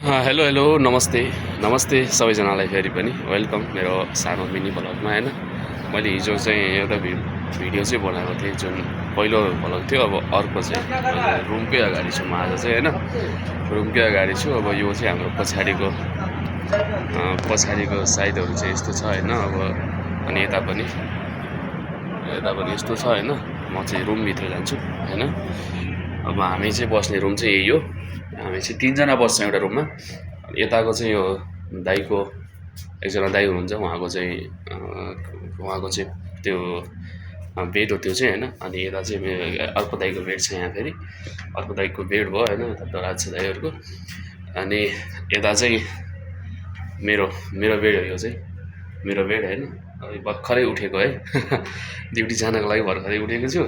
Hello hello नमस्ते नमस्ते सबैजनालाई फेरि पनि वेलकम मेरो सानो मिनी भ्लगमा हैन। मैले हिजो चाहिँ एउटा भिडियो चाहिँ बनाएको थिएँ, जुन पहिलो भ्लग थियो। अब अर्को चाहिँ मैले रुमकै अगाडि छु म आज चाहिँ हैन, रुमकै अगाडि छु। अब यो चाहिँ हाम्रो पछाडिको साइडहरू चाहिँ यस्तो छ हैन। अब अनि यता पनि यस्तो छ हैन। म चाहिँ रुमभित्र जान्छु हैन। अब हामी चाहिँ बस्ने रुम चाहिँ यही हो। हामी चाहिँ तीनजना बस्छौँ एउटा रुममा। यताको चाहिँ यो दाइको एकजना दाइ हुनुहुन्छ, उहाँको चाहिँ त्यो बेड हो त्यो चाहिँ हैन। अनि यता चाहिँ मेरो अर्को दाइको बेड छ, यहाँ फेरि अर्को दाइको बेड भयो हैन, डराज छ दाइहरूको। अनि यता चाहिँ मेरो बेड हो, यो चाहिँ मेरो बेड हैन। अब भर्खरै उठेको है ड्युटी जानको लागि भर्खरै उठेको छु।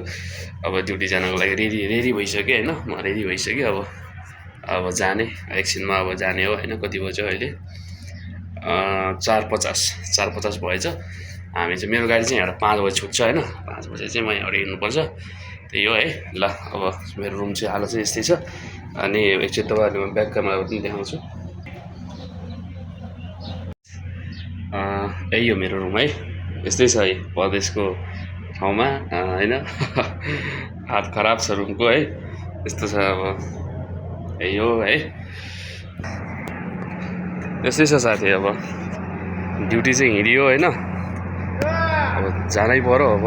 अब ड्युटी जानको लागि रेडी भइसक्यो हैन, म रेडी भइसक्यो। अब जाने एकछिनमा, अब जाने हो हैन। कति बज्यो अहिले? 4:50 भएछ। हामी चाहिँ मेरो गाडी चाहिँ यहाँ 5 बजे छुट्छ हैन। 5 बजे चाहिँ म यहाँबाट हिँड्नुपर्छ, त्यही हो है। ल अब मेरो रुम चाहिँ हालत चाहिँ यस्तै छ। अनि एकछिन तपाईँहरूले म ब्याक क्यामेरा पनि देखाउँछु। यही हो मेरो रुम है, यस्तै छ है परदेशको ठाउँमा हैन। हात खराब छ रुमको है, यस्तो छ। अब यही हो है, यस्तै छ साथी। अब ड्युटी चाहिँ हिँडियो हैन, अब जानै पर्यो। अब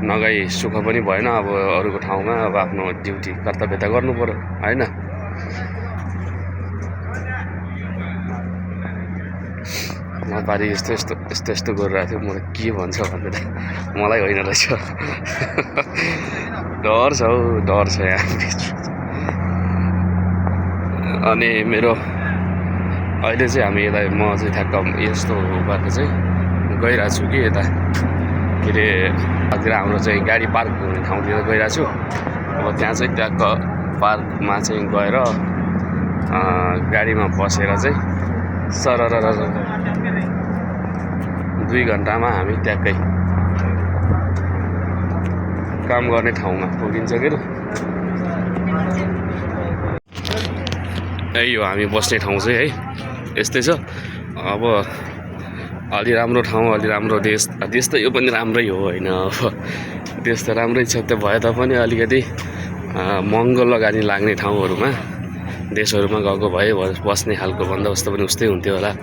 नगई सुख पनि भएन। अब अरूको ठाउँमा अब आफ्नो ड्युटी कर्तव्य त गर्नु पर्यो हैन। पारि यस्तो गरिरहेको थियो। म त के भन्छ भनेर, मलाई होइन रहेछ। डर छ हौ, डर छ यहाँ। अनि मेरो अहिले चाहिँ हामी यता म चाहिँ ठ्याक्क यस्तो बाटो चाहिँ गइरहेको छु कि यता के अरे हाम्रो चाहिँ गाडी पार्क हुने ठाउँतिर गइरहेको छु। अब त्यहाँ चाहिँ ट्याक्क पार्कमा चाहिँ गएर गाडीमा बसेर चाहिँ सरर 2 घन्टामा हामी ट्याक्कै काम गर्ने ठाउँमा पुगिन्छ के। यही हो हामी बस्ने ठाउँ चाहिँ है, यस्तै छ। अब अलि राम्रो ठाउँ, अलि राम्रो देश त यो पनि राम्रै हो होइन। अब देश त राम्रै छ, त्यो भए तापनि अलिकति महँगो लगानी लाग्ने ठाउँहरूमा देशहरूमा गएको भए बस्ने खालको बन्दोबस्त पनि उस्तै हुन्थ्यो होला।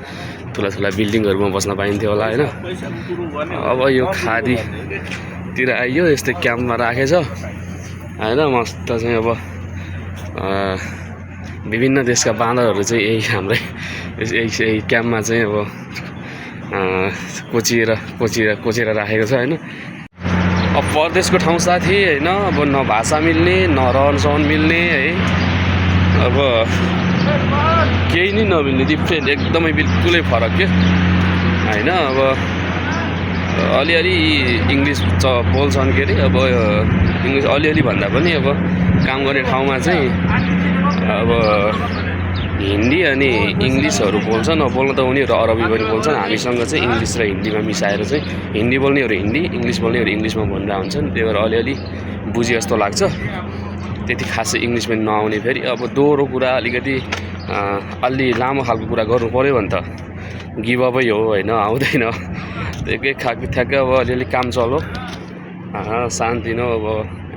ठुला बिल्डिङहरूमा बस्न पाइन्थ्यो होला होइन। अब यो खाडीतिर आइयो, यस्तै क्याम्पमा राखेछ होइन। मस्त चाहिँ अब विभिन्न देशका बाँदरहरू चाहिँ यही क्याम्पमा चाहिँ अब कोचिएर राखेको छ होइन। अब परदेशको ठाउँ साथी होइन, अब न भाषा मिल्ने न रहनसहन मिल्ने है। अब केही नै नमिल्ने, डिफ्रेन्ट एकदमै बिल्कुलै फरक के होइन। अब अलिअलि इङ्ग्लिस बोल्छन् के अरे। अब इङ्ग्लिस अलिअलि भन्दा पनि अब काम गर्ने ठाउँमा चाहिँ अब हिन्दी अनि इङ्ग्लिसहरू बोल्छन्। अब बोल्न त उनीहरू अरबी पनि बोल्छन्, हामीसँग चाहिँ इङ्ग्लिस र हिन्दीमा मिसाएर चाहिँ हिन्दी बोल्नेहरू हिन्दी, इङ्ग्लिस बोल्नेहरू इङ्ग्लिसमा भनेर हुन्छन्। त्यही भएर अलिअलि बुझे जस्तो लाग्छ। त्यति खासै इङ्ग्लिस पनि नआउने, फेरि अब दोहोरो कुरा अलिकति अलि लामो खालको कुरा गर्नु पऱ्यो भने त गिभअपै हो होइन, आउँदैन। एकै ठ्याक्कै अब अलिअलि काम चलो, शान्ति न। अब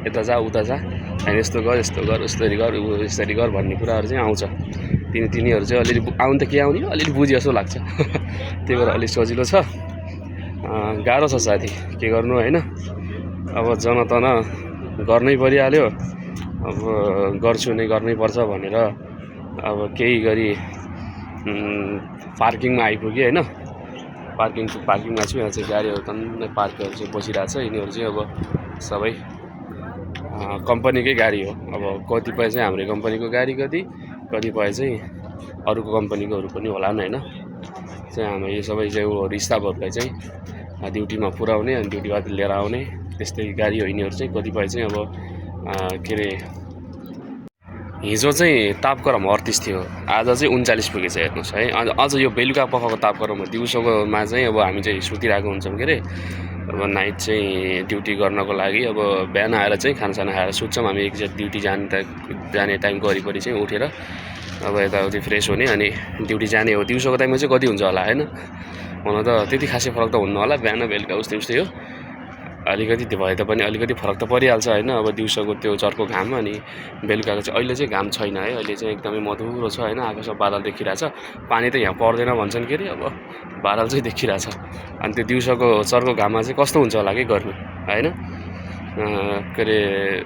यता जा उता जा होइन, यस्तो गर यसरी गर भन्ने कुराहरू चाहिँ आउँछ। तिनीहरू चाहिँ अलिअलि आउनु त के आउने, अलिअलि बुझे जस्तो लाग्छ। त्यही भएर अलिक सजिलो छ। गाह्रो छ साथी, के गर्नु होइन। अब जनतन गर्नै परिहाल्यो। अब गर्छु नै गर्नै पर्छ भनेर अब केही गरी पार्किङमा आइपुग्यो होइन। पार्किङमा छु। यहाँ चाहिँ गाडीहरू टन्नै पार्कहरू चाहिँ बसिरहेको छ। यिनीहरू चाहिँ अब सबै कम्पनीकै गाडी हो। अब कतिपय चाहिँ हाम्रै कम्पनीको गाडी, कतिपय चाहिँ अरूको कम्पनीकोहरू पनि होलान् होइन। चाहिँ हामी यो सबै चाहिँ स्टाफहरूलाई चाहिँ ड्युटीमा पुर्याउने अनि ड्युटीबाट लिएर आउने त्यस्तै गाडी हो यिनीहरू चाहिँ। कतिपय चाहिँ अब के अरे हिजो चाहिँ तापक्रम 38 थियो, आज चाहिँ 39 पुगेछ हेर्नुहोस् है। अझ यो बेलुका पखको तापक्रम हो। दिउँसोकोमा चाहिँ अब हामी चाहिँ सुतिरहेको हुन्छौँ के अरे। अब नाइट चाहिँ ड्युटी गर्नको लागि अब बिहान आएर चाहिँ खानासाना खाएर सुत्छौँ हामी। एकजेक्ट ड्युटी जाने टाइमको वरिपरि चाहिँ उठेर अब यताउति फ्रेस हुने अनि ड्युटी जाने हो। दिउँसोको टाइममा चाहिँ कति हुन्छ होला होइन, हुन त त्यति खासै फरक त हुन्न होला, बिहान बेलुका उस्तै उस्तै हो। अलिकति त्यो भए तापनि अलिकति फरक त परिहाल्छ होइन। अब दिउँसोको त्यो चर्को घाम अनि बेलुकाको चाहिँ अहिले चाहिँ घाम छैन है, अहिले चाहिँ एकदमै मधुरो छ होइन। आकाशमा बादल देखिरहेछ, पानी त यहाँ पर्दैन भन्छन् के अरे, अब बादल चाहिँ देखिरहेछ। अनि त्यो दिउँसोको चर्को घाममा चाहिँ कस्तो हुन्छ होला कि गर्मी होइन। के अरे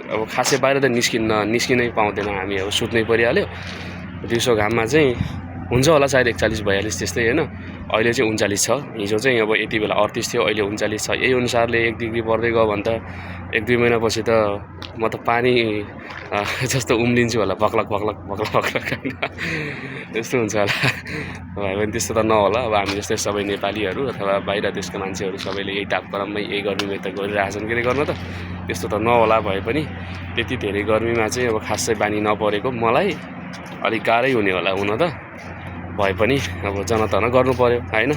अब खासै बाहिर त निस्किनै पाउँदैन हामी, अब सुत्नै परिहाल्यो। दिउँसो घाममा चाहिँ हुन्छ होला सायद 41-42 त्यस्तै होइन। अहिले चाहिँ 39 छ, हिजो चाहिँ अब यति बेला 38 थियो, अहिले 39 छ। यही अनुसारले 1 डिग्री बढ्दै गयो भने त 1-2 महिनापछि त म त पानी जस्तो उम्लिन्छु होला, भक्लक भक्लक भक्लक भक्लक होइन, त्यस्तो हुन्छ होला। भयो भने त्यस्तो त नहोला। अब हामी जस्तै सबै नेपालीहरू अथवा बाहिर देशका मान्छेहरू सबैले यही तापक्रममै यही गर्मीमा त गरिरहेछन् के अरे गर्न त, त्यस्तो त नहोला। भए पनि त्यति धेरै गर्मीमा चाहिँ अब खासै बानी नपरेको मलाई अलिक गाह्रै हुने होला हुन त। भए पनि अब जनतन गर्नु पर्यो होइन।